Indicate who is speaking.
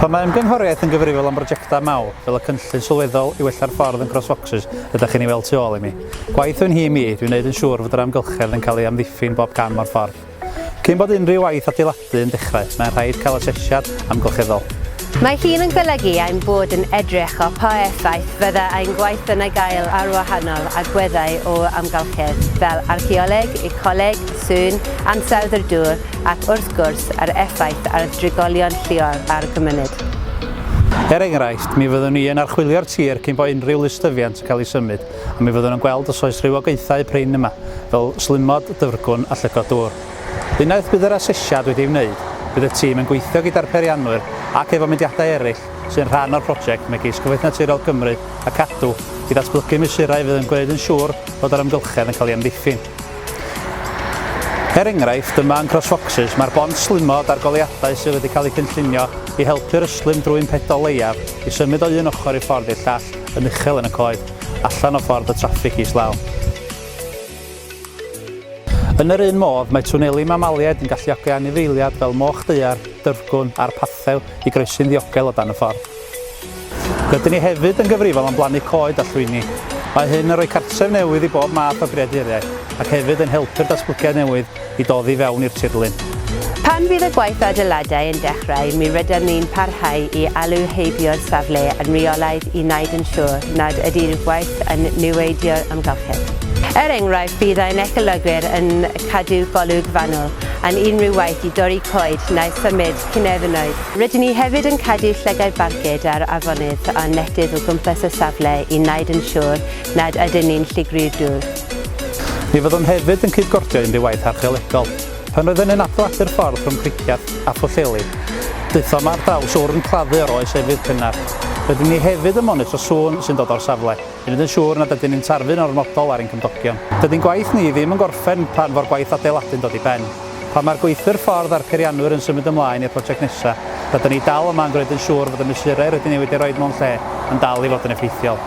Speaker 1: Pan mae ymgynghoriaeth yn gyfrifol am brosiectau mawr, fel y cynllun sylweddol i wella'r ffordd yn Cross Foxes ydych chi'n ei weld tu ôl i mi, gwaith fy nhîm i yw wneud yn siŵr fod yr amgylchedd yn cael ei amddiffyn bob cam o'r ffordd. Cyn bod unrhyw waith adeiladu yn dechrau, mae'n rhaid cael asesiad amgylcheddol.
Speaker 2: Mae hyn yn golygu ein bod yn edrych ar pa effaith fydda ein gwaith yn ei gael ar wahanol agweddau o amgylchedd, fel archaeoleg, ecoleg, sŵn, ansawdd yr dŵr ac wrth gwrs yr effaith ar drigolion lleol a'r gymuned.
Speaker 1: Er enghraifft, mi fyddwn ni yn archwilio'r tir cyn bo unrhyw lystyfiant yn cael ei symud, a mi fyddwn yn gweld os oes rhywogaethau prin yma, fel slumod, dyfrgwn a llygod dŵr. Unwaith bydd yr asesiad wedi ei wneud, bydd y tîm yn gweithio gyda'r peirianwyr ac efo mudiadau eraill sy'n rhan o'r prosiect megis Cyfoeth Naturiol Cymru a Cadw i ddatblygu mesurau fydd yn gwneud yn siŵr fod yr amgylchedd yn cael ei amddiffyn. Er enghraifft, yma yn Cross Foxes, mae'r bont slumod a'r goleuadau sydd wedi cael eu cynllunio i helpu'r ystlum drwy'n pedol leiaf i symud o un ochr i'r ffordd i'r llall yn uchel yn y coed, allan o ffordd y traffig islaw. Yn yr un modd, mae twneli mamaliaid yn galluogi anifeiliaid fel moch daear, dyfrgwn a'r pathew i groesi'n ddiogel o dan y ffordd. Rydyn ni hefyd yn gyfrifol am blannu coed a llwyni. Mae hyn yn rhoi cartref newydd i bob math o greaduriaid ac hefyd yn helpu'r datblygiad newydd i doddi fewn i'r tirlun.
Speaker 2: Pan fydd y gwaith adeiladau yn dechrau, mi rydym ni'n parhau i alw heibio'r safle yn rheolaidd i wneud yn siŵr nad ydy'r gwaith yn niweidio'r amgylchedd. Er enghraifft, bydd ein ecologwyr yn cadw golwg fanwl am unrhyw waith i dorri coed neu symud cynefinoedd. Rydyn ni hefyd yn cadw llygaid barcud ar afonydd a netydd o gwmpas y safle i wneud yn siŵr nad ydyn ni'n llygru'r dŵr.
Speaker 1: Mi fyddwn hefyd yn cydgordio unrhyw waith archeolegol. Pan roedden ni'n adeiladu'r ffordd rhwng Cricieth a Phwllheli, daethom ar draws wrn claddu o'r oes efydd cynnar. Rydyn ni hefyd yn monitro sŵn sy'n dod o'r safle, i wneud yn siŵr nad ydyn ni'n tarfu'n ormodol ar ein cymdogion. Dydy'n gwaith ni ddim yn gorffen pan fo'r gwaith adeiladu'n dod i ben. Pan mae'r gweithwyr ffordd a'r peirianwyr yn symud ymlaen i'r prosiect nesaf, rydyn ni dal yma yn gwneud yn siŵr fod y mesurau rydyn ni wedi rhoi mewn lle yn dal i fod yn effeithiol.